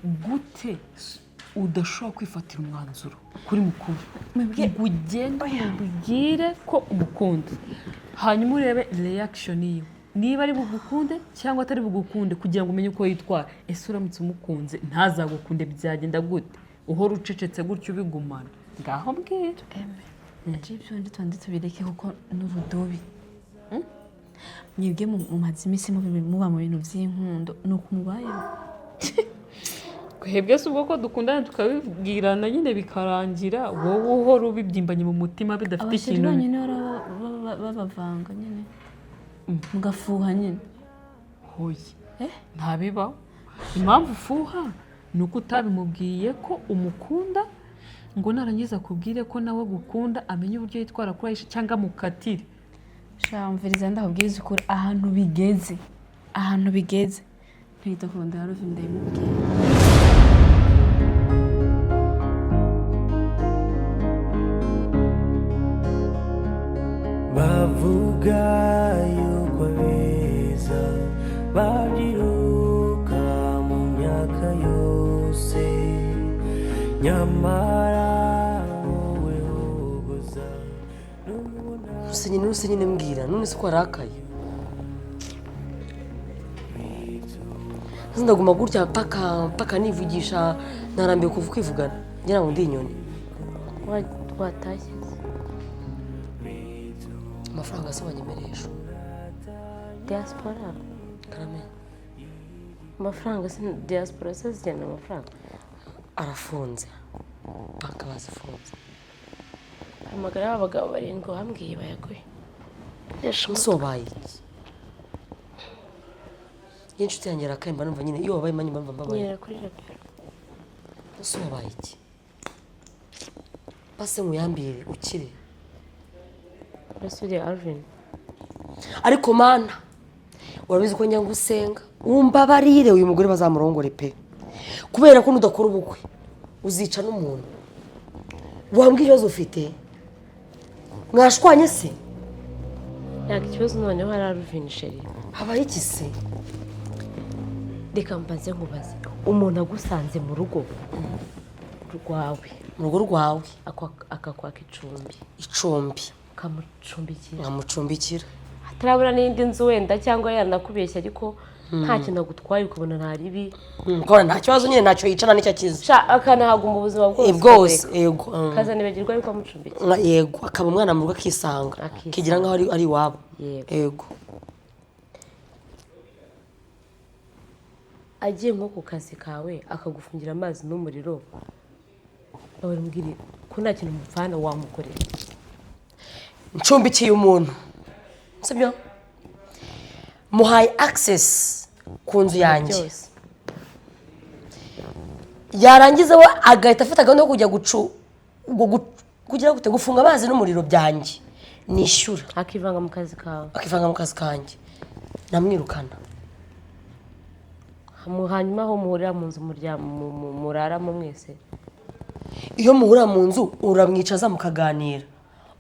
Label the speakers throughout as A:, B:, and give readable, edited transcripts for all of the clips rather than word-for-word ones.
A: Gute udashobora kwifatira umwanzuro kuri mukuru, ngo ugende umubwire ko umukunda, hanyuma urebe reaction yiwe, niba ari bugukunde cyangwa atari bugukunde, kugira ngo umenye uko yitwara? Ese uramutse umukunze ntazagukunde, byagenda gute? Uhora ucecetse gutyo, ubigumana? Ngaho mbwira.
B: Ibyo ndi tubanze tubireke, kuko n'urudubi mwebwe mumaze iminsi muba mu bintu by'inkundo, ni uku mubayeho.
A: Twebwe si ubwo ko dukundana tukabibwirana nyine bikarangira, wowe uhora ubibyimbanye mu mutima bidafite
B: Aba chéri
A: ikintu.
B: banyu nibo babavanga nyine, mugafuha nyine.
A: Hoye.
B: Eh?
A: Ntabibaho. Impamvu ufuha ni uko utabimubwiye ko umukunda, ngo narangiza akubwire ko nawe agukunda, amenye uburyo yitwara kuri Aisha cyangwa amukatire.
B: Sha, mviriza, ndakubwiriza ukuri, ahantu bigeze, ahantu bigeze, ntihita kurondera Ruvi, ndabimubwira.
C: Bavuga yuko abeza babyiruka mu myaka yose, nyamara wowe wogoza n'ubona.
D: Nuse nyine, nuse nyine, mbwira none se ko warakaye? Ndaguma gutya mpaka mpaka nivugisha, narambiwe kuva kwivugana, ngira ngo ndi inyoni.
E: Watashye?
D: Amafaranga se wanyemereye ejo?
E: Diaspora?
D: Karame.
E: Amafaranga se, diaspora se zigenda amafaranga?
D: Arafunze, banka bazifunze.
E: Hamagara abagabo barindwi wambwiye bayaguhe.
D: Ese wabaye iki? Iyo inshuti yanjye yarakaye mba numva nyine, iyo wabaye manyi mba numva mbabaye.
E: Nyerera kuri rapero.
D: Ese wabaye iki? Base nkuyambire ukire.
E: Urasubiye, Alvin.
D: Ariko Mana, urabizi ko njya ngusenga, umbabarire uyu mugore bazamurongore pe, kubera ko nudakora ubukwe uzica n'umuntu. Wambwira ibibazo ufite? Mwashwanye se?
E: Ntabwo ikibazo noneho hari Alvin, chéri.
D: Habaye iki se?
E: Reka mbanze nkubaze: umuntu agusanze mu rugo rwawe,
D: Mu rugo rwawe,
E: akakwaka icumbi,
D: icumbi,
E: ukamucumbikira,
D: nkamucumbikira,
E: atarabura n'indi nzu wenda, cyangwa yanakubeshya, ariko nta kintu agutwaye, ukabona nta ribi,
D: Ukabona nta kibazo nyine, ntacyo yicana n'icyo akiza.
E: Sha, akanahaguma ubuzima bwose,
D: Bwose.
E: ukabureka.
D: Yego.
E: Akazanibagirwa yuko amucumbikiye.
D: Yego, akaba umwana mu rugo, akisanga,
E: Akisanga.
D: akigira nkaho ari iwabo.
E: Yego.
D: Yego.
E: Agiye nko ku kazi kawe, akagufungira amazi n'umuriro, bawe, ko nta kintu mupfana, wamukorera?
D: Ncumbikiye umuntu, sibyo? Muhaye access ku nzu yanjye,
E: byose,
D: yarangiza we agahita afata gahunda yo kujya kugira gute, gufunga amazi n'umuriro byanjye nishyura,
E: akivanga mu kazi kawe,
D: akivanga mu kazi kanjye, namwirukana.
E: Hanyuma aho muhurira mu nzu, muraramo mwese?
D: Iyo muhurira mu nzu, uramwicaza mukaganira,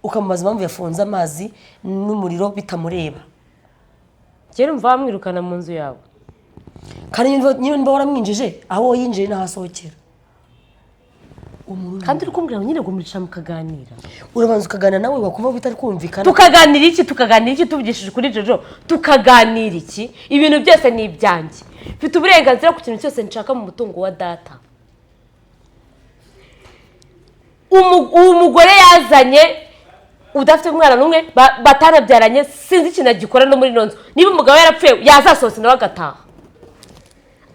D: ukamubaza impamvu yafunze amazi n'umuriro bitamureba.
E: Kera umva wamwirukana mu nzu yawe?
D: Kandi niba waramwinjije, aho yinjiye n'aho asohokera.
E: Kandi uri kumbwira ngo nyine ngo muricara mukaganira.
D: Urabanza ukaganira nawe, wakumva bitari kumvikana.
E: Tukaganira iki? Tukaganira iki? Tuvugishije kuri Jojo, tukaganira iki? Ibintu byose ni ibyanjye, mfite uburenganzira ku kintu cyose nshaka mu mutungo wa data. Uwo mugore yazanye udafite umwana n'umwe, batanabyaranye, sinzi ikintu agikora no muri ino nzu. Niba umugabo yarapfuye, yazasohotse nawe agataha,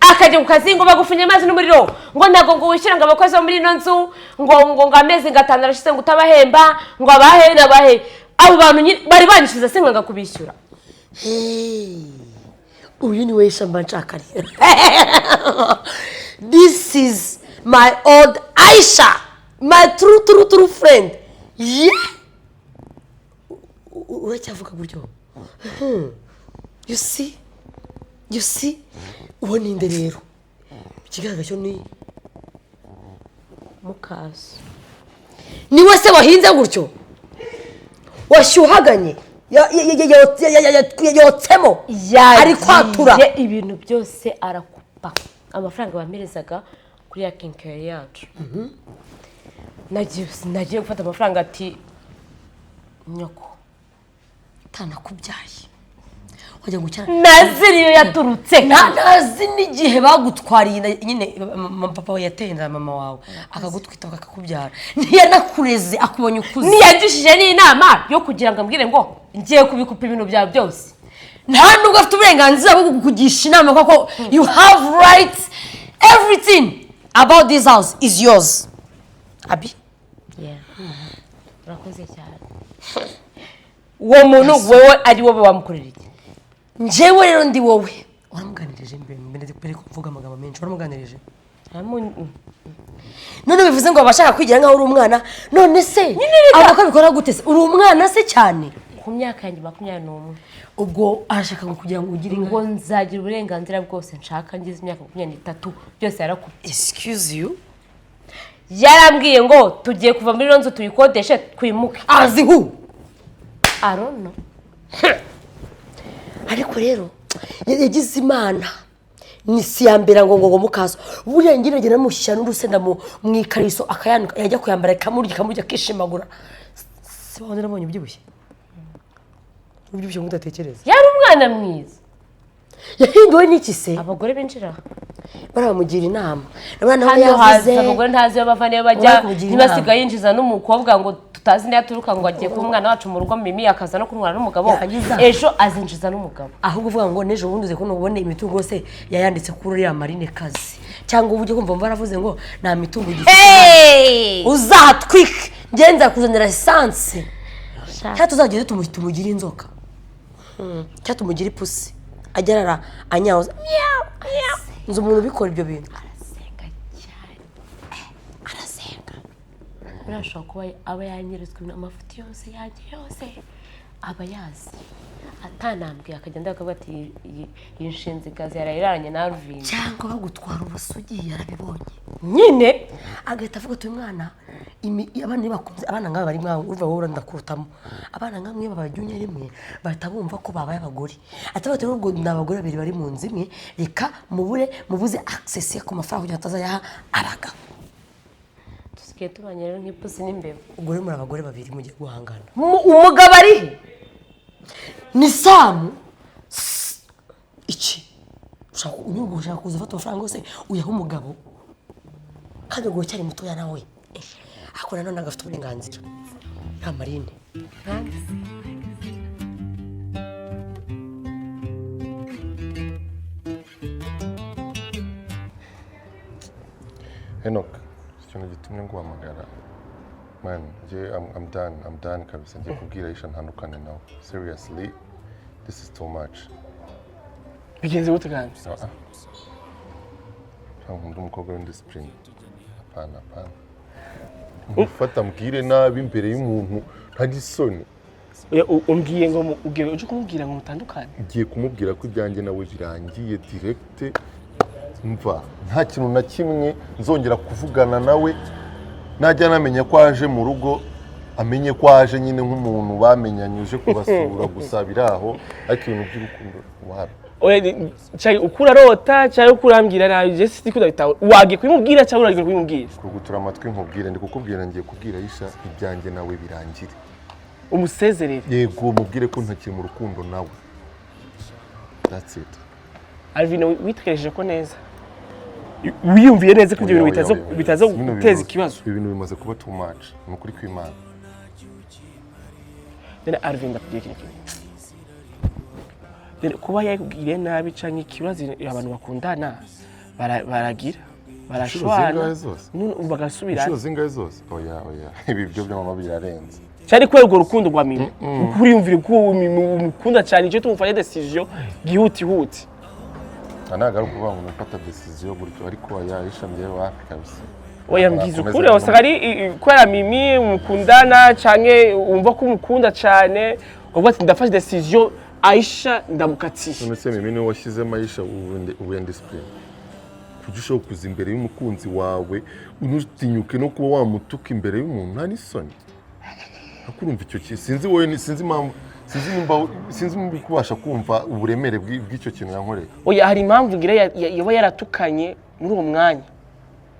E: akajya ku kazi, ngo bagufunye amazi n'umuriro, ngo ntabwo ngo wishyura, ngo abakozi bo muri ino nzu, ngo amezi ngo 5 arashize ngo utabahemba, ngo abahe n'abahe. Abo bantu bari banyishyuza se nkanga kubishyura?
D: Hey, uyu ni we shamba nshaka rero. This is my old Aisha, my true true true friend, yeah. Uracyavuga gutyo? You see, you see, uwo ninde rero? Ikigaragara cyo ni
E: Mukaso.
D: Niwe se wahinze gutyo, washyuhaganye, yotsemo, ari kwatura?
E: Yagiye, ibintu byose arakupa. Amafaranga bamperezaga kuri ya quincaillerie yacu, nagiye gufata amafaranga ati nyoko
D: Utanakubyaye, wagira ngo cyane.
E: Nazi niyo yaturutse.
D: Ntazi n'igihe bagutwariye inda nyine. Papa we yateye inda mama wawe, akagutwita, bakakubyara, ntiyanakureze, akubonye ukuze.
E: Ntiyagishije n'inama yo kugira ngo ambwire ngo ngiye kubikupa ibintu byawe byose.
D: Nta nubwo afite uburenganzira bwo kukugisha inama, kuko you have rights, everything about this house is yours, abi.
E: Urakoze cyane. Uwo muntu wowe ari wowe wamukorera iki?
D: Njyewe rero ndi wowe, waramuganirije mbere ko mvuga amagambo menshi? Waramuganirije? None bivuze ngo abashaka kwigira nkaho uri umwana, none se avuga ko abikora gute se? Uri umwana se cyane?
E: Ku myaka yanjye 21.
D: Ubwo arashaka ngo kugira ngo ugire inka.
E: Ngo nzagira uburenganzira bwose nshaka ngize imyaka 23, byose yarakubye.
D: Excuse you?
E: Yarambwiye ngo tugiye kuva muri ino nzu, tuyikodeshe, twimuke.
D: Azi who?
E: Arono.
D: Ariko rero yagize Imana ni si ya mbere ngo mukazo buriya ngira ngera namushyira n'urusenda mu ikariso, akayanuka, yajya kuyambara ikamurya, ikamurya, akishimagura. Si wowe nabonye ubyibushye, ubyibushye ngo udatekereza.
E: Yari umwana mwiza.
D: Yahinduwe n'iki se?
E: Abagore binjira.
D: Barabamugira inama, abana nawe
E: Hano haza
D: yavuze.
E: abagore ntazi iyo bava niyo bajya.
D: Bari kumugira inama.
E: Ntibasigaye yinjiza n'umukobwa ngo tutazi niyo aturuka, ngo agiye kuba umwana wacu mu rugo, Mimi akaza no kuntwara n'umugabo.
D: Yarangiza.
E: Ejo azinjiza n'umugabo.
D: Ahubwo uvuga ngo n'ejo bundi uze ko nubone imitungo yose yayanditse kuri uriya Marine kazi, cyangwa uburyo kumva baravuze ngo nta mitungo ugifite, uzahatwike, ngenza kuzanira essence, cyangwa tuzagende tumugire inzoka, cyangwa tumugire ipusi, ajya arara anyahoza miyawu miyawu. Nzi umuntu ubikora ibyo bintu.
E: Arasenga cyane, arasenga. Birashobora kuba aba yanyeretswe amafuti yose yanjye yose, aba yazi atanambwiye, akagenda akavuga ati iyi nshinzikazi yarayiraranye na Alvin.
D: Cyangwa bagutwara ubusugi yarabibonye.
E: Nyine.
D: Agahita avuga ati uyu mwana abana iyo bakunze, abana nk'aba bari mwawe, urumva wowe urandakurutamo, abana nk'amwe babajyunye rimwe bahita bumva ko babaye abagore, ati bati ubwo ni abagore babiri bari mu nzu imwe, reka mubure mubuze access ku mafaranga kugira ngo atazayaha abagabo.
E: Dusigaye tubanye rero nk'ipusi n'imbeba.
D: Ubwo rero muri abagore babiri mugiye guhangana.
E: Umugabo ari he?
D: Ni Samu iki ushaka unyumva ushaka kuza ufata amafaranga yose uyaha umugabo, kandi ubwo cyari mutoya nawe, ariko nanone agafite uburenganzira nta Marine.
F: Enoch, ikintu gitumye nguhamagara, man, njye I'm done, I'm done kabisa. Ngiye kubwira Aisha ntandukane nawe. Seriously, this is too much.
G: Bigenze gute kandi?
F: Ah, ah. Ntabwo nkunda umukobwa w'indiscipline. Hapana, hapana. Gufata mbwire nabi imbere y'umuntu, ntagira isoni.
G: Oya, umbwiye ngo ugiye uje kumubwira ngo mutandukane?
F: Ngiye kumubwira ko ibyanjye nawe birangiye direct, mva nta kintu na kimwe nzongera kuvugana nawe. Najya anamenya ko aje mu rugo, amenye ko aje nyine nk'umuntu bamenyanye uje kubasura gusa, biri aho, ariko ibintu by'urukundo wapi.
G: Oya, cyari uko urarota cyangwa uko urambwira nabi, je siko ndabitaho. Wagiye kubimubwira cyangwa uragiye kubimubwira?
F: Kugutura amatwi nkubwire, ndi kukubwira, ngiye kubwira Aisha ibyanjye nawe birangire.
G: Umusezerere?
F: Yego, mubwire ko ntakiri mu rukundo nawe, that's it.
G: Alvin, witekereje ko neza, wiyumviye neza ko ibyo bintu
F: Oya,
G: bitaza
F: oya, oya.
G: bitaza
F: Bino
G: guteza
F: bintu-
G: ikibazo?
F: Ibintu bimaze kuba too much, ni ukuri kw'Imana.
G: None Alvin, ndakubwiye ikintu kimwe. None kuba yakubwiriye nabi canke ikibazo, abantu bakundana baragira barashwana.
F: Zingahe zose?
G: None bagasubirana.
F: Inshuro zingahe zose? Oya, oya, ibi byo bya mama birarenze.
G: Cyari kubera urwo rukundo rwa Mimi, kuriyumvira ko Mimi umukunda cyane, icyo tumufanye décision gihutihuti.
F: Aha ntabwo ari ukuvuga ngo nafata décision gutyo, ariko oya, Aisha njyewe wapi kabisa.
G: Oya, mbwiza
F: Nakomeza
G: ukuri, wasanga ari kubera Mimi mukundana canke wumva ko umukunda cyane, ukavuga ati ndafashe décision, Aisha ndamukatiye.
F: None se Mimi niwe washyizemo Aisha ubu indiscipline? Kuki ushobora kuza imbere y'umukunzi wawe unutinyuke no kuba wamutuka imbere y'umuntu, nta n'isoni? Ariko urumva icyo kintu, sinzi wowe, sinzi impamvu, Sinzi nimba kubasha kumva uburemere bw'icyo kintu yankoreye.
G: Oya, hari impamvu ngira yaba yaratukanye muri uwo mwanya,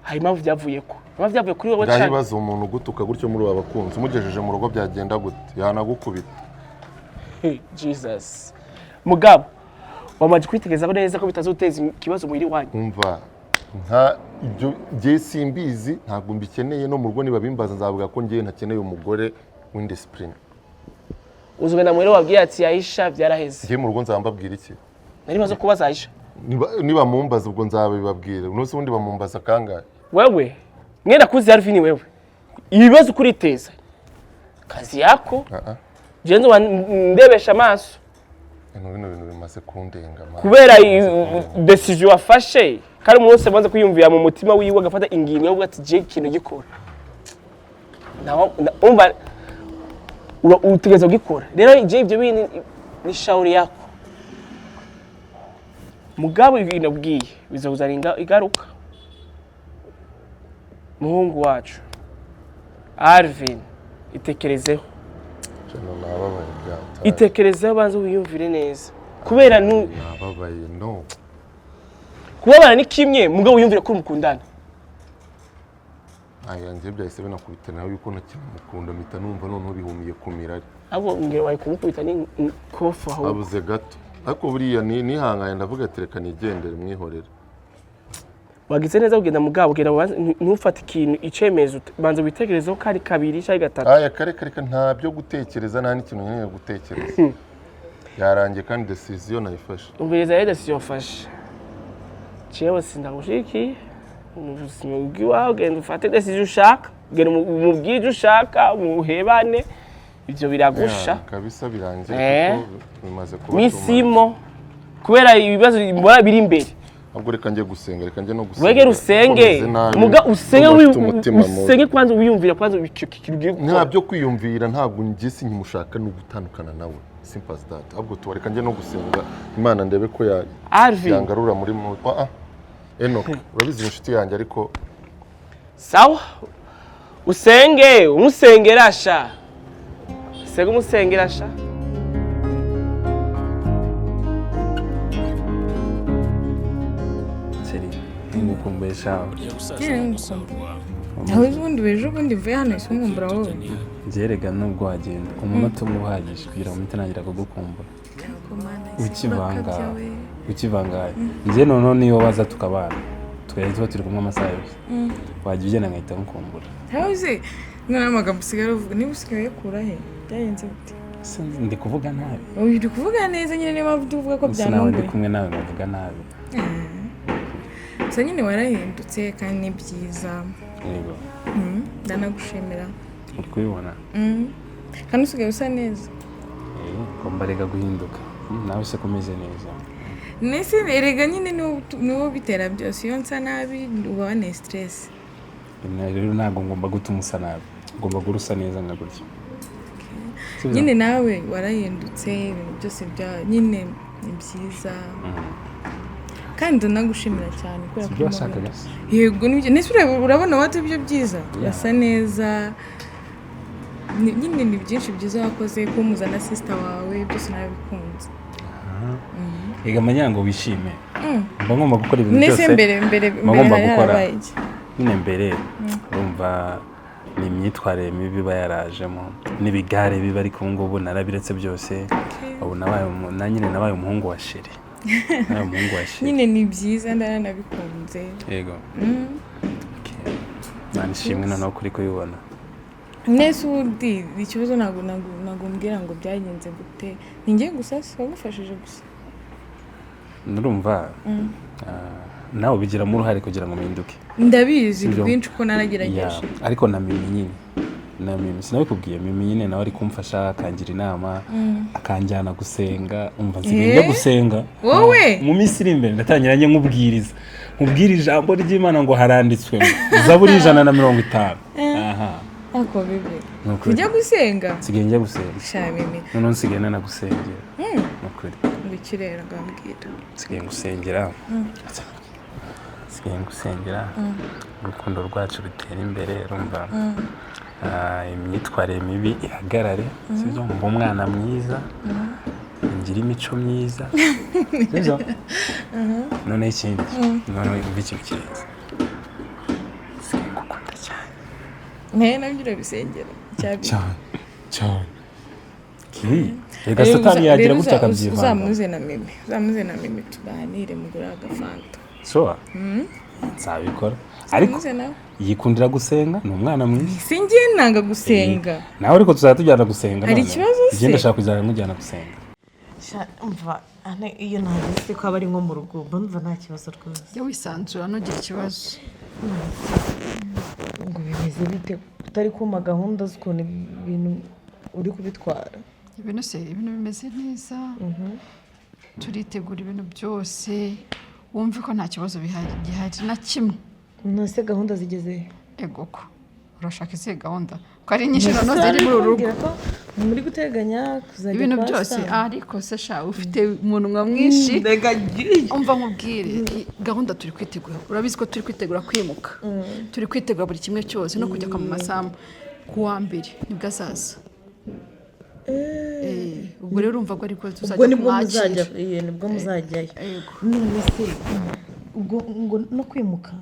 G: hari impamvu byavuye ko, impamvu byavuye kuri wowe
F: Ngaho
G: cyane.
F: ibibazo, umuntu ugutuka gutyo muri ubu bakunzi, umugejeje mu rugo byagenda gute? Yanagukubita.
G: Hey, Jesus, mugabo wamaze kwitegereza neza ko bitazoteza ikibazo muhira iwanyu?
F: Umva, nta ibyo njye simbizi, ntabwo mbikeneye. No mu rugo nibabimbaza nzavuga ko njyewe ntakeneye umugore w'indiscipline.
G: Uzugenda muhira wabwiye ati Aisha byaraheze?
F: Njye mu rugo nzaba mbabwira iki?
G: Nari maze kubaza Aisha.
F: Niba mumbaza ubwo nzabibabwira. Umunsi wundi bamumbaza kangahe?
G: Wewe mwenda kuzi Alvin, wewe ibibazo kuriteza kazi yako.
F: Ah, ah.
G: Je nzoba ndebesha amaso.
F: Bino bintu bimaze kundenga, man.
G: Kubera decision wafashe, kandi umuntu wese amaze kwiyumvira mu mutima wiwe agafata ingingo yo kuvuga ati je ikintu gikora, nawe umva utegereza kugikora. Rero je ibyo bindi ni shauri yako, mugabo ibintu nabwiye bizakuzana igaruka. Muhungu wacu Alvin, itekerezeho.
F: Jano, nababaye byataye.
G: Itekerezeho, banza wiyumvire neza kubera nu
F: Nababaye, no.
G: Kubabara ni kimwe, mugabo wiyumvire ko mukundana.
F: Aya njye byahise binakubita nawe yuko ntakimukunda, mpita numva noneho bihumiye ku mirari.
G: Ahubwo mbwira, wari kumukubita ni kofu ahubwo.
F: Abuze gato, ariko buriya nihanganye ndavuga ati reka nigendere mwihorere.
G: Wagize neza kugenda, mugabo genda ntufate ikintu icyemezo, banza witekerezeho kari kabiri cyangwa gatatu.
F: Aya kare kare, nta byo gutekereza, nta n'ikintu nkeneye gutekereza, yarangiye kandi decision nayifashe.
G: Umviriza rero, decision wafashe jewe sindagushigikiye. Ni ubuzima bw'iwawe, genda ufate decision ushaka, genda umubwire ibyo ushaka, muhebane, ibyo biragusha.
F: Ya, kabisa birangiye kuko bimaze kuba too much.
G: Misimo kubera ibibazo mbona biri imbere.
F: Ahubwo reka njye gusenga, reka njye no gusenga.
G: Wegere usenge.
F: Kuko meze nabi,
G: muga usenge.
F: ndumva mfite umutima mubi.
G: Usenge kwanza, wiyumvira kwanza icyo kintu ugiye
F: Nta
G: gukora.
F: byo kwiyumvira, ntabwo njye sinkimushaka, ni ugutandukana nawe, simple as that. Ahubwo tuba reka njye no gusenga Imana ndebe ko ya
G: Alvin.
F: yangarura muri mu ah ah Enoch, urabizi inshuti yanjye, ariko
G: Sawa, usenge, umusengera sha, usenge umusengera sha.
H: Chéri, ngukumbuye shawe.
I: Aho ubundi ejo bundi mvuye hano ese umwumbura wowe?
H: Njye nubwo wagenda umunota umwe uhagije kugira ngo mpite ntangira kugukumbura. Ukivanga ukivangaye, njye noneho niyo waza tukabana tukajya tuba turi kumwe amasaha yose, wajya ugenda nkahita nkukumbura.
I: Ntawe uzi noneho amagambo usigaye uvuga, niba usigaye uyakura he, byagenze bite?
H: Sinzi, ndi kuvuga nabi?
I: Ubu uri kuvuga neza nyine, niyo mpamvu tuvuga ko
H: Gusa nawe ndi
I: byantunguye.
H: kumwe nawe nkavuga nabi.
I: Gusa nyine warahindutse kandi ni byiza.
H: Yego.
I: Ndanagushimira.
H: Uri kubibona.
I: Kandi usigaye usa neza.
H: Eh, ngomba rega guhinduka. Nawe se kumeze neza?
I: Nese erega nyine niwo bitera byose, iyo nsa nabi uba waneye stress.
H: Rero ntabwo ngomba gutuma usa nabi, ngomba guhora usa neza nka gutya. Sibyo?
I: Nyine nawe warahindutse, ibintu byose bya nyine ni byiza kandi ndanagushimira cyane kubera
H: Sibyo
I: ko
H: washakaga se?
I: Yego nibyo, nese urabona wate ibyo byiza, urasa neza. Nyine ni byinshi byiza wakoze, kumuzana sister wawe, byose narabikunze.
H: Rega manya ngo wishime, mba ngomba gukora ibintu
I: Nese
H: byose
I: mbere mbere
H: mba
I: mbere
H: ngomba
I: hari
H: gukora.
I: harabaye iki?
H: Nyine mbere urumva ni imyitwarire mibi iba yarajemo n'ibigare biba, ariko ubu ngubu narabiretse byose. Ubu nabaye na nyine nabaye umuhungu wa chéri, nabaye umuhungu wa chéri.
I: Nyine ni byiza, ndaranabikunze.
H: Yego. Okay. Imana ishimwe noneho kuri kubibona.
I: Nese ubundi ikibazo ntabwo mbwira ngo byagenze gute, ni njye gusa si wagufashije gusa.
H: Nurumva nawe ubigiramo uruhare kugira ngo mpinduke.
I: Ndabizi.
H: Sibyo?
I: Rwinshi ko naragerageje.
H: Yeah, ariko na Mimi nyine, na Mimi sinabikubwiye, Mimi nyine nawe ari kumfasha akangira inama, akanjyana gusenga. Umva, nsigaye njya
I: Eh?
H: gusenga.
I: Wowe?
H: Mu minsi iri imbere ndatangira njye nkubwiriza, nkubwira ijambo ry'Imana ngo haranditswe ngo Zaburi 150. Aha.
I: Ariko bibi
H: Ni ukuri.
I: ujya gusenga?
H: Nsigaye njya gusenga.
I: Sha Mimi.
H: Noneho nsigaye nanagusengera, ni ukuri.
I: Ngo ikirere ngambwira.
H: Nsigaye ngusengera, nsigaye ngusengera urukundo rwacu rutera imbere, urumva. Imyitwarire mibi ihagarare, sibyo? Mba umwana mwiza, ngira imico myiza, sibyo? Noneho ikindi, noneho umva ikintu kirenze, nsigaye ngukunda cyane.
I: Nayo nabyo urabisengera cyabiri.
H: Cyane cyane. Reka Satani yagira gutya akabyivanga.
I: Uzamuze na Mimi tuganire, mugure agafanta.
H: Sure, nzabikora, ariko
I: Uzamuze nawe.
H: yikundira gusenga, ni umwana mwiza.
I: Singiye nanga gusenga.
H: Nawe ariko tuzajya tujyana gusenga.
I: Hari
H: Noneho.
I: ikibazo se?
H: Njye ndashaka kuzajya mujyana gusenga.
J: Sha, umva ane, iyo nageze ko aba ari nko mu rugo, mba numva nta kibazo rwose.
K: Jya wisanzura, ntugire ikibazo.
J: Ngo bimeze bite, utari kumpa gahunda z'ukuntu ibintu uri kubitwara?
K: Ibintu se, ibintu bimeze neza, turitegura ibintu byose, wumve ko nta kibazo bihari gihari na kimwe.
J: None gahunda zigeze he?
K: Ego ko urashaka izihe gahunda, ko ari nyinshi noneho ziri muri uru rugo?
J: Mbwira ko muri guteganya kuzajya
K: Ibintu
J: kwa
K: byose.
J: Sam.
K: Ariko se sha, ufite umunwa mwinshi.
J: Mbega.
K: Umva nkubwire, gahunda turi kwitegura, urabizi ko turi kwitegura kwimuka, turi kwitegura buri kimwe cyose no kujya kwa mama Sam. Ku wa mbere nibwo azaza. Ubwo rero urumva ko ariko tuzajya
J: Ubwo nibwo
K: kumwakira.
J: muzajya, nibwo muzajyayo.
K: Yego.
J: None se ubwo ngo no kwimuka?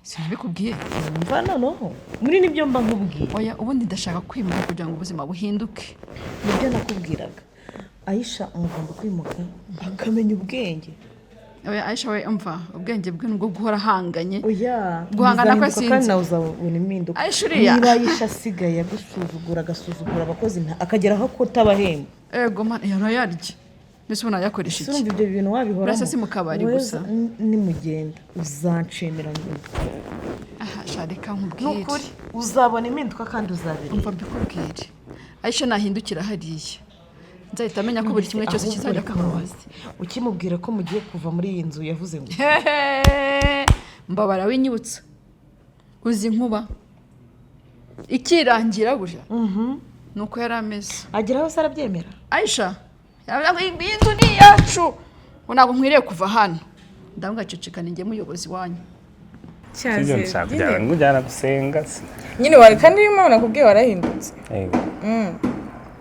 K: Sinabikubwiye?
J: Mva noneho muri nibyo mba nkubwiye.
K: Oya, ubundi ndashaka kwimuka kugira ngo ubuzima buhinduke.
J: Nibyo nakubwiraga, Ayisha mugomba kwimuka akamenya ubwenge.
K: Oya, Aisha we, umva, ubwenge bwe nubwo guhora ahanganye.
J: Oya.
K: Guhangana kwe
J: Bizahinduka kandi
K: sinzi.
J: nawe uzabona impinduka.
K: Aisha uriya.
J: Niba Ayisha asigaye agusuzugura, agasuzugura abakozi, akagera aho kutabahemba.
K: Ego man, yarayarya, mbese ubona yakoresha
J: Ese
K: iki?
J: urumva ibyo bintu wabihoramo?
K: Urasa si mu kabari
J: Wowe
K: gusa.
J: Nimugenda uzanshimira nyuma.
K: Aha sha, reka
J: Ni
K: nkubwire.
J: ukuri uzabona impinduka kandi uzabireba.
K: Umva mbikubwire, Aisha nahindukira hariya, nzahita amenya ko buri kimwe cyose
J: Ahubwo
K: kizajya
J: reka
K: ku murongo.
J: nkubaze, ukimubwira ko mugiye kuva muri iyi nzu yavuze ngo?
K: Hehe, mbabara winyibutsa, uzi inkuba ikirangira gusa nuko yari ameze.
J: Ageraho se arabyemera?
K: Aisha yaravuga ngo iyi nzu ni iyacu, ngo ntabwo nkwiriye kuva hano. Ndavuga ceceka, ni njye muyobozi wanyu.
H: Sibyo, nshaka kujyana nkujyana gusenga.
I: Nyine kandi niyo mpamvu nakubwiye, warahindutse.
H: Yego.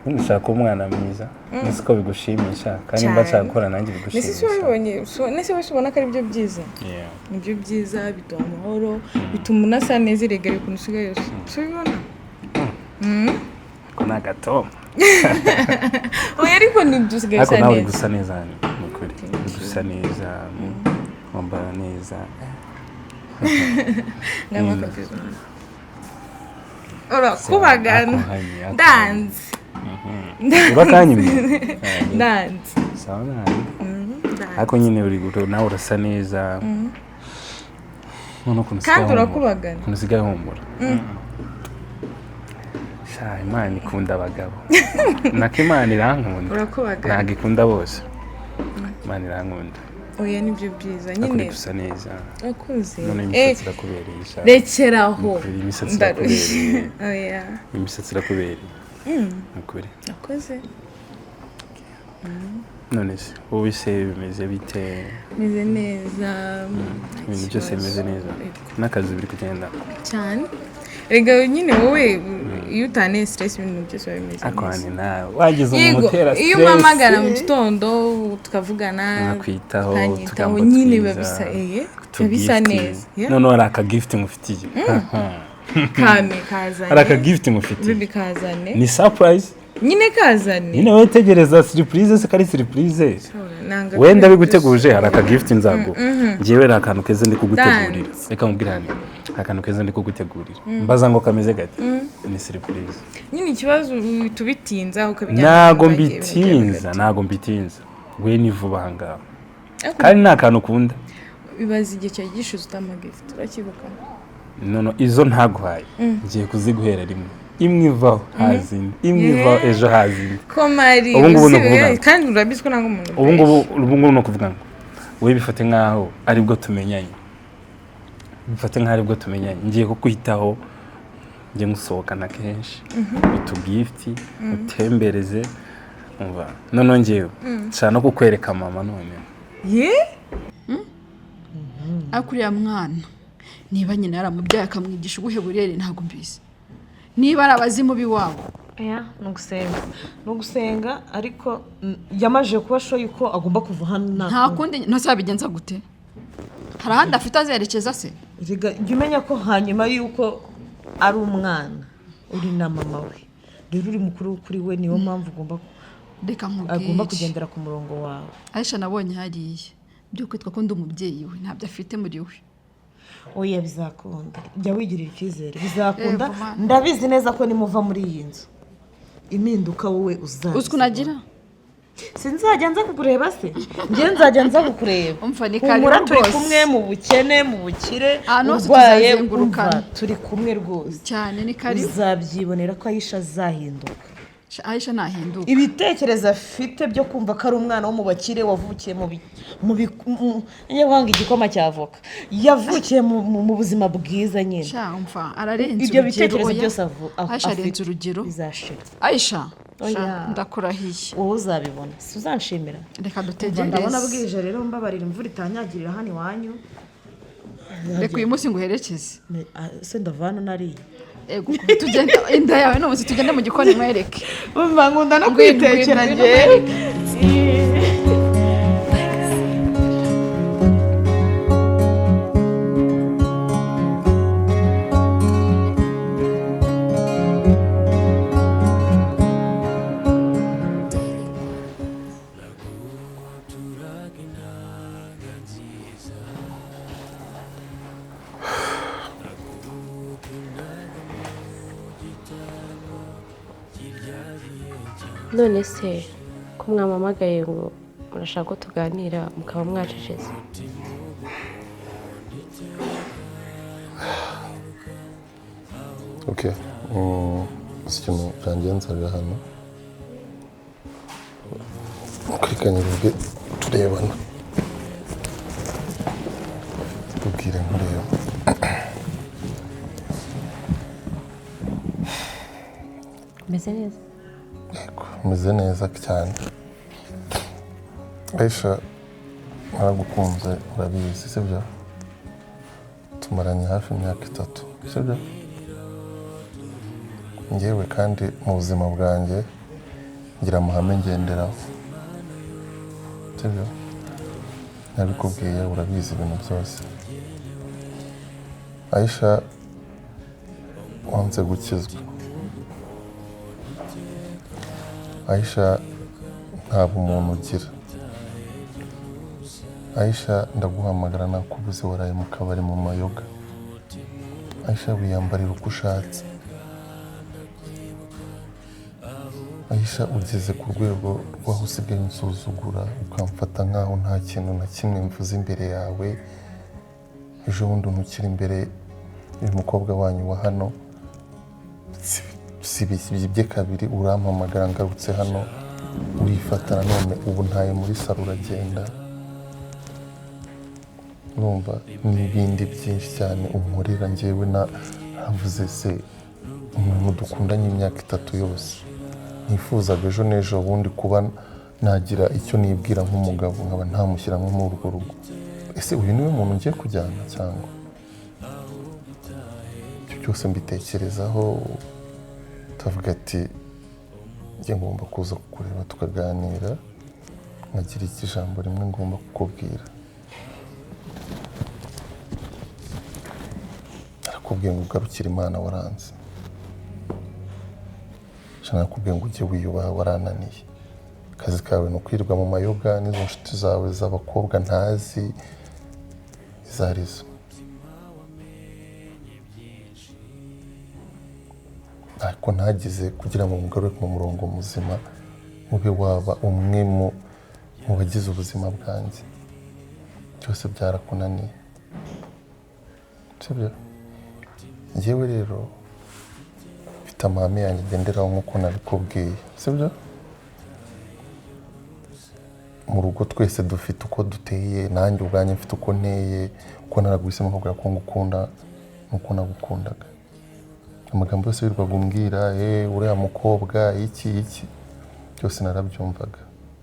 H: Nyine ushaka kuba umwana mwiza. Nzi ko bigushimisha kandi mba nshaka gukora nanjye
I: Nese si
H: bigushimisha.
I: wabibonye? Nese wese ubona ko ari byo byiza?
H: Yeah.
I: Nibyo byiza, biduha amahoro, bituma unasa neza. Erega ukuntu usigaye usa, si ubibona?
H: Ko ni agatoma.
I: Oya, ariko nibyo, usigaye
H: Ariko
I: usa
H: nawe uri
I: neza.
H: gusa neza, ni ukuri uri gusa neza, wambara neza.
I: Ngamba akabizo. Urakubagana.
H: Akuhanye, akuhanye.
I: Ndanze.
H: Urakanyimye.
I: Ndanze.
H: Sawa nabi.
I: Ndanze.
H: Ariko nyine uri nawe urasa neza. Noneho ukuntu usigaye
I: Kandi
H: humura.
I: urakubagana.
H: Ukuntu usigaye humura. Sha, Imana ikunda abagabo, nako Imana irankunda.
I: Urakubagana.
H: Ntabwo ikunda bose, Imana irankunda.
I: Oya, nibyo byiza
H: Ariko uri
I: nyine.
H: gusa neza.
I: Wakoze.
H: None imisatsi irakubereye sha.
I: Rekeraho.
H: Ni ukuri, imisatsi
I: Ndarushye.
H: irakubereye.
I: Oya.
H: Imisatsi irakubereye, ni ukuri.
I: Wakoze.
H: None se wowe se bimeze bite?
I: Meze neza, nta
H: Ibintu byose
I: kibazo.
H: bimeze neza?
I: Yego.
H: N'akazi biri kugenda?
I: Cyane. Erega nyine wowe iyo utaneye stress, ibintu byose biba bimeze
H: Ariko
I: neza.
H: hani nawe wagize umuntu
I: Yego,
H: utera
I: iyo
H: stress.
I: umpamagara mu gitondo tukavugana,
H: Nkakwitaho,
I: ukanyitaho,
H: utugambo
I: nyine biba
H: twiza,
I: bisa, biba bisa
H: utugift.
I: neza. Yeah.
H: Noneho hari akagift ngufitiye.
I: Kame kazane.
H: Hari akagift ngufitiye.
I: Baby, kazane.
H: Ni surprise.
I: Nyine kazane.
H: Nyine wowe tegereza surprise se, kari surprise.
I: Nanga.
H: Wenda biguteguje, hari akagift nzaguha. Njyewe hari akantu keza ndi kugutegurira.
I: Dance.
H: Reka nkubwire, hano hari akantu keza ndi kugutegurira. Mbaza ngo kameze gate? Ni surprise.
I: Nyine ikibazo uhita ubitinza, ukabijyana
H: Ntago
I: mu bagiye.
H: mbitinza, ntago mbitinza, we ni vuba aha ngaha.
I: Ariko
H: Kandi ni akantu ukunda.
I: bibaza igihe cyawe gishize utampa gift, uracyibuka?
H: None izo ntaguhaye ngiye kuziguhera rimwe, imwe ivaho haza indi, imwe ivaho ejo haza indi.
I: Ko mari
H: Ubu ngubu ni
I: usigaye-
H: ukuvuga ngo-
I: Kandi urabizi ko nanga umuntu
H: Ubu ngubu, ubu ngubu ni ukuvuga ngo wowe bifate nk'aho aribwo tumenyanye, bifate nk'aho aribwo tumenyanye. Ngiye kukwitaho, njye ngusohokana kenshi, utugift, utembereze. Umva, noneho ngewe nshaka no kukwereka mama noneho.
I: Ye.
K: Ariko uriya mwana, niba nyina yaramubyaye akamwigisha ubuhe burere, ntabwo mbizi. Niba ari abazimu b'iwabo.
J: Oya, ni ugusenga, ni ugusenga, ariko yamajije kuba sure yuko agomba kuva hano.
K: Nta kundi, ntazabigenza gute? Hari ahandi afite azerekeza se?
J: Erega jya umenya ko hanyuma y'uko ari umwana, uri na mama we, rero uri mukuru kuri we, niyo mpamvu ugomba
K: Reka nkubwire.
J: agomba kugendera ku murongo wawe.
K: Aisha nabonye hariya byo kwitwa ko ndi umubyeyi we, ntabyo afite muri we.
J: Oya, bizakunda, jya wigirira icyizere, bizakunda.
K: Yego, Mana.
J: Ndabizi neza ko nimuva muri iyi nzu impinduka wowe uzaza.
K: Uzi ukuntu agira?
J: Sinzajya nza kukureba se? Njye nzajya nza kukureba.
K: Umva, ni karibu
J: Humura, turi
K: rwose.
J: kumwe mu bukene, mu bukire,
K: Ahantu hose
J: urwaye,
K: tuzazengurukana.
J: umva, turi kumwe rwose.
K: Cyane, ni karibu.
J: Uzabyibonera ko Aisha azahinduka.
K: Aisha nahinduka.
J: Ibitekerezo afite byo kumva ko ari umwana wo mu bakire wavukiye mu njye kwanga igikoma cya avoka, yavukiye mu buzima bwiza nyine.
K: Sha, umva, ararenze
J: Ibyo
K: urugero,
J: bitekerezo
K: oya.
J: byose
K: Aisha arenze
J: afite
K: urugero.
J: bizashira.
K: Aisha,
J: Oya.
K: sha, ndakurahiye.
J: Wowe uzabibona, si uzanshimira?
K: Reka
J: Umva,
K: dutegereze.
J: ndabona bwije rero, mbabarira imvura itanyagirira hano iwanyu.
K: Reka uyu munsi nguherekeze.
J: Se ndavana nariye?
K: Ego, tugenda, inda yawe ni umunsi, tugende mu gikoni nkwereke.
J: Umva, nkunda no
K: Ngwino,
J: kwitekera
K: ngwino,
J: njyewe.
K: nkwereke.
E: None se ko mwampamagaye ngo murashaka ko tuganira, mukaba mwacecetse?
F: Ok, gusa ikintu cyangenzaga hano kurikanyira ubwe turebana, tubwire nkureba.
E: Meze neza.
F: Umeze neza cyane. Aisha, naragukunze, urabizi, sibyo? Tumaranye hafi imyaka 3, sibyo? Njyewe kandi mu buzima bwanjye ngira amahame ngenderaho, sibyo? Nabikubwiye, urabizi ibintu byose. Aisha, wanze gukizwa. Aisha, nta bumuntu ugira. Aisha, ndaguhamagara nakubuze, waraye mu kabari mu mayoga. Aisha, wiyambarira uko ushatse. Aisha, ugeze ku rwego rw'aho usigaye unsuzugura, ukamfata nk'aho nta kintu na kimwe mvuze imbere yawe. Ejo bundi untukira imbere y'uyu mukobwa wanyu wa hano, si bibye kabiri urampamagara ngarutse hano urifata, nanone ubu ntaye muri salo uragenda. Urumva n'ibindi byinshi cyane unkorera njyewe navuze se umuntu dukundanye imyaka 3 yose, nifuzaga ejo n'ejo bundi kuba nagira icyo nibwira nk'umugabo, nkaba ntamushyira nko muri urwo rugo. Ese uyu niwe muntu ngiye kujyana cyangwa? Ibyo byose mbitekerezaho, ndavuga ati njye ngomba kuza kukureba tukaganira, nkagira iki ijambo rimwe ngomba kukubwira. Narakubwiye ngo ugarukire Imana, waranze. Narakubwiye ngo ujye wiyubaha, warananiye. Akazi kawe ni ukwirirwa mu mayoga n'izo nshuti zawe z'abakobwa ntazi izo arizo. Ariko ntagize kugira ngo mugaruke mu murongo muzima, ube waba umwe mu bagize ubuzima bwanjye. Byose byarakunaniye, sibyo? Njyewe rero mfite amahame yanjye ngenderaho nk'uko nabikubwiye, sibyo? Mu rugo twese dufite uko duteye, nanjye ubwanjye mfite uko nteye, uko naraguhisemo nkakubwira ko ngukunda n'uko nagukundaga. Amagambo yose wirirwaga umbwira, uriya mukobwa iki iki, byose narabyumvaga.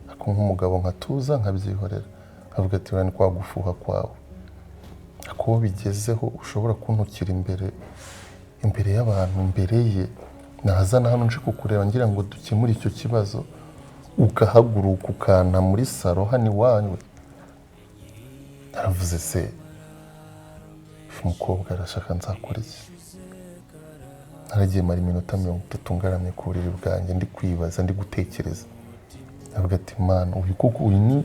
F: Ariko nk'umugabo nkatuza nkabyihorera, nkavuga ati uriya ni kwa gufuha kwawe. Ariko uwo bigezeho ushobora kuntukira imbere Imbere y'abantu, imbere ye, nazana hano nje kukureba ngira ngo dukemure icyo kibazo, ugahaguruka ukanta muri saro hano iwawe. Naravuze se umukobwa arashaka nzakora iki? Naragiye mara iminota 30 ngaramye ku buriri bwanjye, ndi kwibaza, ndi gutekereza. Ndavuga ati Mana, uyu koko uyu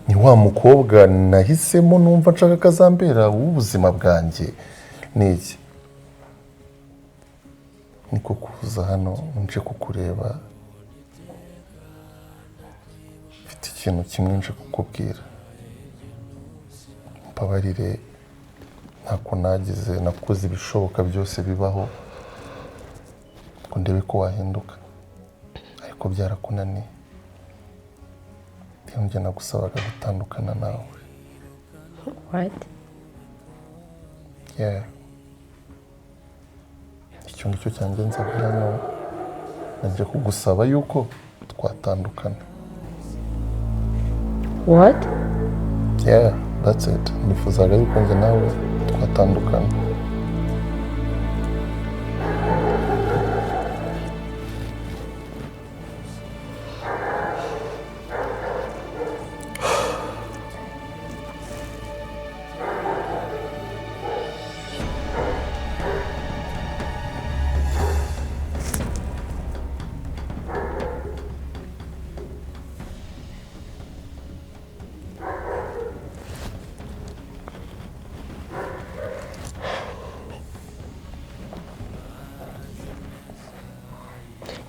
F: ni wa mukobwa nahisemo numva nshaka kazambera w'ubuzima bwanjye ni iki? Niko kuza hano nje kukureba, mfite ikintu kimwe nje kukubwira. Mbabarire, ntako nagize, nakoze ibishoboka byose bibaho ngo ndebe ko wahinduka, ariko byarakunaniye. Njye nagusabaga gutandukana nawe.
E: What?
F: Yeah. Icyo ngicyo cyangenzaga hano, nje kugusaba yuko twatandukana.
E: What?
F: Yeah, that's it. Nifuzaga yuko njye nawe twatandukana.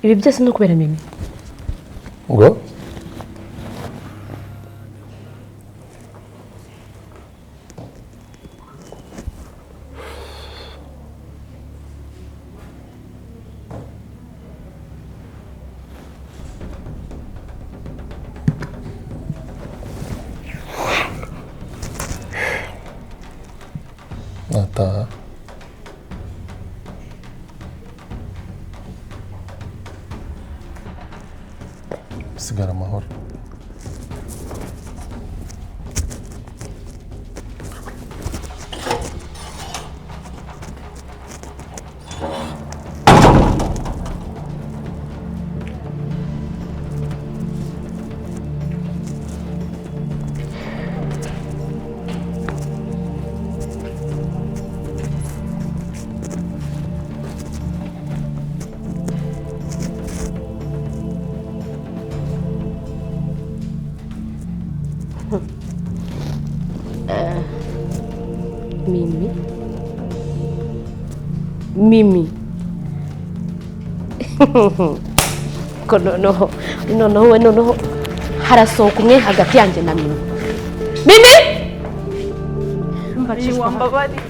E: Ibi byose ni ukubera Mimi.
F: Ngo? Nataha. Sigara amahoro.
E: Mimi. Mimi. Ko noneho noneho noneho harasohoka umwe hagati yanjye na Mimi. Mimi!
I: Wambabari.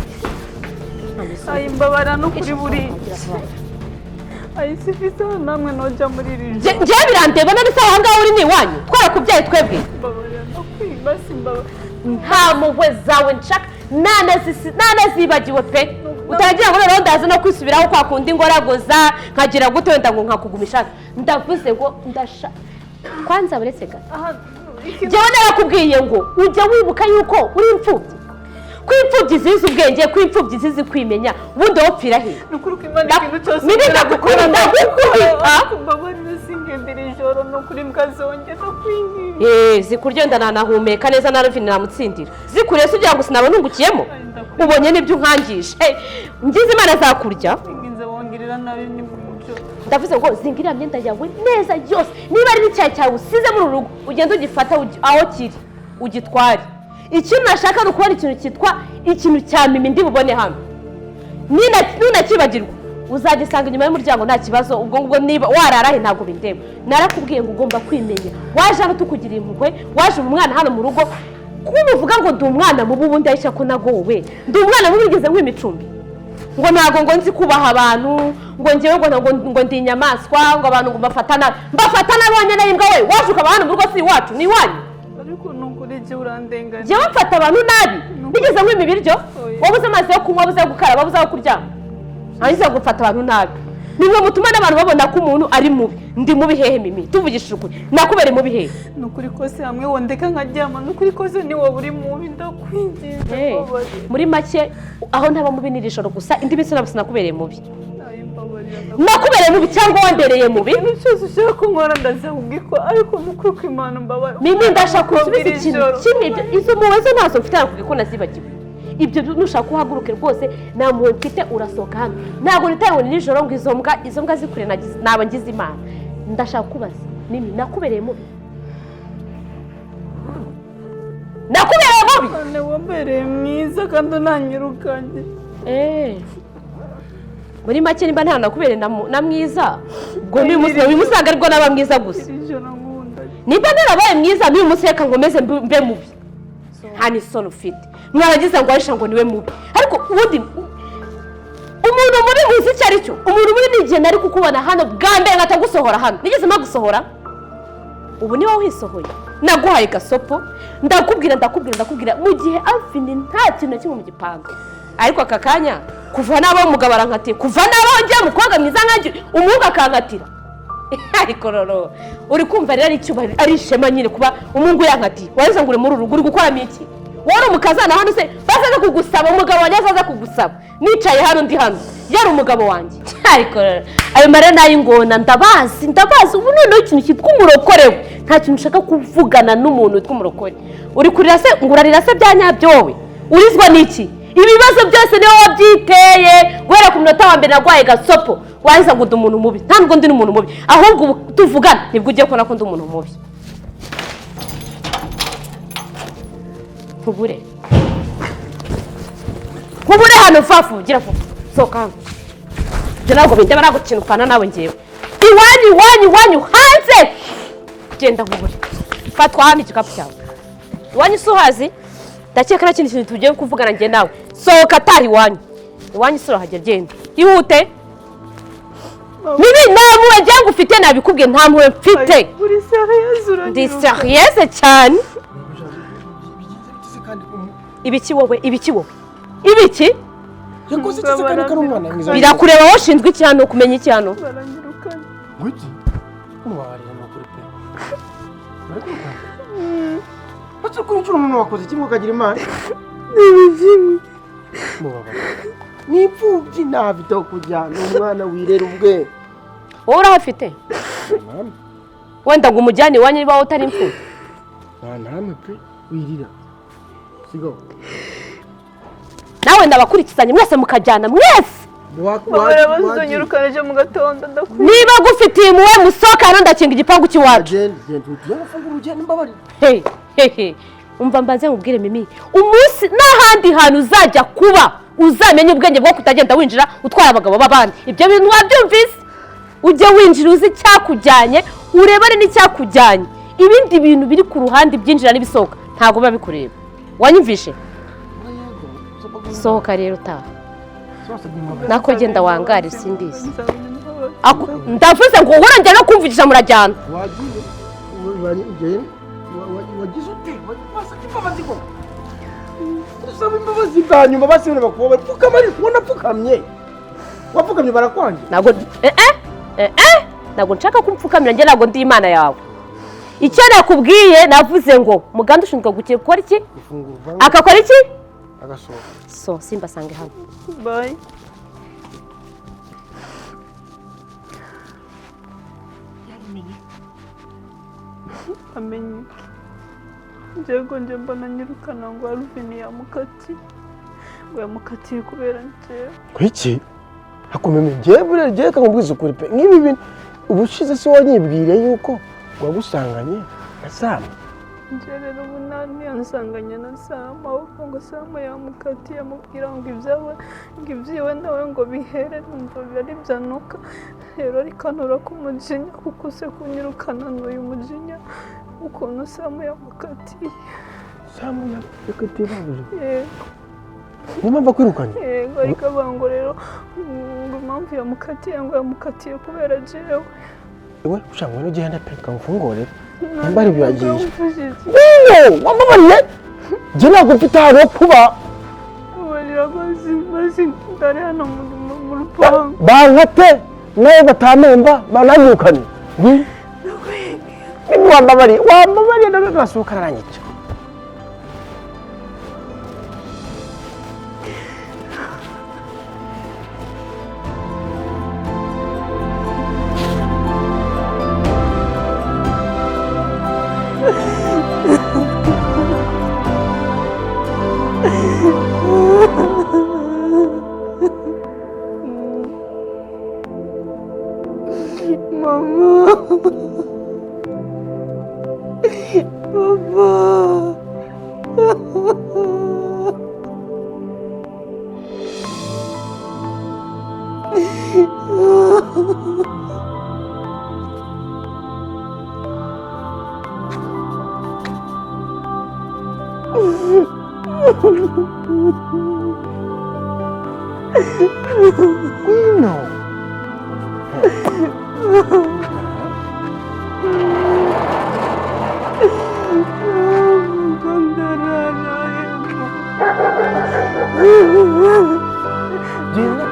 I: Ay mbabara no kuri buri. Ay sifisa namwe noja muri iri joro.
E: Njye birandeba none se aha ngaha uri ni iwanyu? Twarakubyaye twebwe.
I: Mbabarira no kwibasi mbabara.
E: Nta mpuhwe zawe nshaka, nanazibagiwe pe. Utagira ngo noneho ndaza no kwisubiraho kwa kundi ngoragoza nkagira gute wenda ngo nkakugumisha. Ndavuze ngo ndasha kwanza buretse gato. Njyewe narakubwiye ngo ujya wibuka yuko uri imfubyi. Ko imfubyi zizi ubwenge, ko imfubyi zizi kwimenya, ubundi wowe upfira he?
I: Nukuri ko Imana ikintu cyose
E: ndagukunda ndagukubita.
I: Mbabarira singendera ijoro nukuri mbwazongera kwinginga.
E: Zikuryo ndanahumeka neza na Ruvini namutsindira. Zikuriye se ugira ngo sinaba nungukiyemo? Ubonye nibyo unkangisha. Ngize Imana azakurya.
I: Nginze wongerera nabi ni muco.
E: Ndavuze ngo zingira imyenda yawe neza yose. Niba ari n'icyayi cyawe usize muri uru rugo, ugende ugifata aho kiri, ugitware. Ikintu nashaka ni ukubona ikintu cyitwa ikintu cya Mimi ndi bubone hano. Nunakibagirwa uzagisanga inyuma y'umuryango nta kibazo. Ubwo ngubwo niba wararahe ntabwo bindeba. Narakubwiye ngo ugomba kwimenya. Waje hano tukugiriye impuhwe, waje umwana hano mu rugo, kuba uvuga ngo ndi umwana mubi ubundi ahisha ko nagowe. Ndi umwana mubi nigeze nk'imicumbi. Ngo ntago ngo nzi kubaha abantu, ngo njyewe ngo ndi inyamaswa, ngo abantu ngo mbafata nabi. Mbafata nabi wanyana y'imbwa we, waje ukaba hano mu rugo si iwacu, ni iwanyu.
I: Ariko nukuri je urandenganya.
E: Njyewe mfata abantu nabi. Nigeze nkwima ibiryo, wabuze amazi yo kunywa, wabuze ayo gukaraba, wabuze ayo kuryama. Hanyuma gufata abantu nabi. Nimwe mutuma n'abantu babona ko umuntu ari mubi. Ndi mubi hehe Mimi? Tuvugishije ukuri, nakubereye mubi hehe?
L: Ni ukuri kose hamwe wondeka nkaryama, ni ukuri kose ni wowe uri mubi, ndakwinginze mbabarira.
E: Muri make aho ntaba mubi ni iri joro gusa, indi minsi ntabwo sinakubereye mubi.
L: Nawe mbabarira.
E: Nakubereye mubi cyangwa wambereye mubi?
L: Ikintu cyose ushaka kunkora ndaza kugikora, ariko ni ukuri kw'Imana mbabarira.
E: Mimi, ndashaka usubize
L: Iri
E: ikintu
L: joro.
E: kimwe. Izo mpuhwe zo ntazo mfite, nakubwiye ko nazibagiwe. Ibyo nushaka uhaguruke rwose, nta mpuhwe mfite, urasohoka hano. Ntabwo nitaye ngo ni nijoro ngo izo mbwa zikure, naba ngize Imana. Ndashaka kubaza Mimi, nakubereye mubi? Nakubereye mubi?
L: None wambereye mwiza kandi unanyirukanye.
E: Muri make nimba nta nakubereye na mwiza, ubwo n'uyu munsi uyu munsi ntabwo aribwo naba mwiza gusa.
L: Iri joro nkunda.
E: Nimba narabaye mwiza n'uyu munsi, reka nkomeze mbe mubi. Nta n'isoni ufite, mwaragize ngo arisha ngo niwe mubi. Ariko ubundi umuntu mubi muzi icyo ari cyo? Umuntu mubi ni igihe nari kukubona hano bwa mbere nkatagusohora hano. Nigeze mpagusohora? Ubu niba wisohoye, naguhaye gasopo, ndakubwira, ndakubwira, ndakubwira mu gihe Alvin nta kintu na kimwe mu gipangu. Ariko aka kanya kuva naba umugabo arankatira, kuva naba ngiye umukobwa mwiza nkanjye umuhungu akankatira. Ariko rero uri kumva rero ari icyubahiro, ari ishema nyine kuba umuhungu yankatiye. Waza ngo uri muri uru rugo uri gukoramo iki? Wowe uri umukazana hano se, bazaza kugusaba umugabo wanjye, azaza kugusaba nicaye hano, ndi hano yari umugabo wanjye. Ariko rero ayo marira n'ay'ingona ndabazi, ndabazi. Ubu noneho ikintu cyitwa umurokore we, nta kintu ushaka kuvugana n'umuntu witwa umurokore. Uri kurira se ngo urarira se bya nyabyo? Wowe urizwa n'iki? Ibibazo byose niwe wabyiteye guhera ku munota wa mbere. Narwaye gasopo, warangiza ngo ndi umuntu mubi. Ntabwo ndi n'umuntu mubi, ahubwo ubu tuvugana nibwo ugiye kubona ko ndi umuntu mubi. Nkubure, nkubure hano fafu, gira vuba, sohoka hano. Ibyo ntabwo bindeba, ntabwo kintu upfana nawe. Ngewe iwanyu, iwanyu, iwanyu hanze. Genda nkubure, fatwa hano igikapu cyawe. Iwanyu si uhazi? Ndakeka nta kindi kintu tugiye kuvugana njye nawe. Sohoka, ataha iwanyu, iwanyu si urahagera. Genda ihute Mibi. Nta mpuhwe ngira ngo ufite, nabikubwiye, nta mpuhwe mfite.
L: Uri sérieuse?
E: Ndi
L: Uranyiruka.
E: sérieuse cyane. Ibiki wowe? Ibiki wowe? Ibiki?
G: Yakoze iki se kandi ko ari umwana mwiza?
E: Birakureba wowe. Ushinzwe iki hano? Kumenya iki hano?
L: Baranyirukanye.
G: Wiki umubabarira ni ukuri pe, barakwirukana. Uretse ko inshuro umuntu wakoze kimwe ukagira Imana. Mubabarira, ni imfubyi, ntafite aho kujya, ni umwana wirera ubwe.
E: Wowe urahafite wenda ngo umujyane iwanyu niba wowe utari imfubyi?
G: Nta namwe pe, wirira, sigaho.
E: Nawe ndabakurikizanye mwese, mukajyana mwese.
L: Mbabarira, bazonyirukana ejo mu gatondo, ndakwiye.
E: Niba gufitiye impuhwe, musohoke hano, ndakinga igipangu cy'iwacu.
G: Genda, genda ugiye gufungura, ugenda, mbabarira.
E: He he he, umva mbanze nkubwire Mimi, umunsi n'ahandi hantu uzajya kuba uzamenye ubwenge bwo kutagenda winjira utwara abagabo b'abandi. Ibyo bintu wabyumvise? Ujye winjira uzi icyakujyanye, urebane n'icyakujyanye. Ibindi bintu biri ku ruhande, ibyinjira n'ibisohoka, ntabwo biba bikureba. Wanyumvishe? Sohoka rero utaha. Nako genda wangare, simbizi. Ndavuze ngo urongera no kumvugisha, murajyana.
G: Wagiye wagize ute? Wasabye imbabazi koko? Usaba imbabazi bwa nyuma basi bakubabara. Pfukama, ariko ubona apfukamye, wapfukamye barakwangira.
E: Ntabwo ntabwo nshaka kumpfukamira njye, ntabwo ndi Imana yawe. Icyo nakubwiye, navuze ngo muganda ushinzwe gukora iki?
G: Gufungura uruvange.
E: Akakora iki?
G: Agasohoka.
E: So simbasange hano.
L: Bye. Amenye iki? Njyewe njye mbona nyirukana ngo Alvin yamukatiye, ngo yamukatiye kubera njyewe.
G: Kuki hakomeye? Njyewe buriya njyewe kakubwiza ukuri pe, nk'ibi bintu ubushize si wanyibwiriye yuko wagusanganye na Samu?
L: Njye rero ubu ntiyansanganye na Samu, ahubwo ngo Samu yamukatiye, amubwira ngo ibyawe, ngo ibyiwe nawe ngo bihere. Numva ari byanuka rero, ariko antura ku mujinya kuko se kunyirukana n'uyu mujinya ukuntu Samu yamukatiye.
G: Samu yakatiye babuze?
L: Yego.
G: Niyo mpamvu akwirukanye?
L: Yego, ariko avuga ngo rero ngo impamvu yamukatiye, ngo yamukatiye kubera jewe.
G: We ushaka ngo ugende pe, kamufungure nimba ari ibyo yagiye.
L: Mfashije.
G: No, wambabariye, njye ntabwo mfite ahantu ho kuba.
L: Mbabarira mazi, mazi ndari hano mu rupangu.
G: Bankate nawe batamemba bananyirukane. Ngwino. Wambabariye, wambabariye, nasohoka aranyica.
C: Mama. Papa.
G: Ngwino. Genda.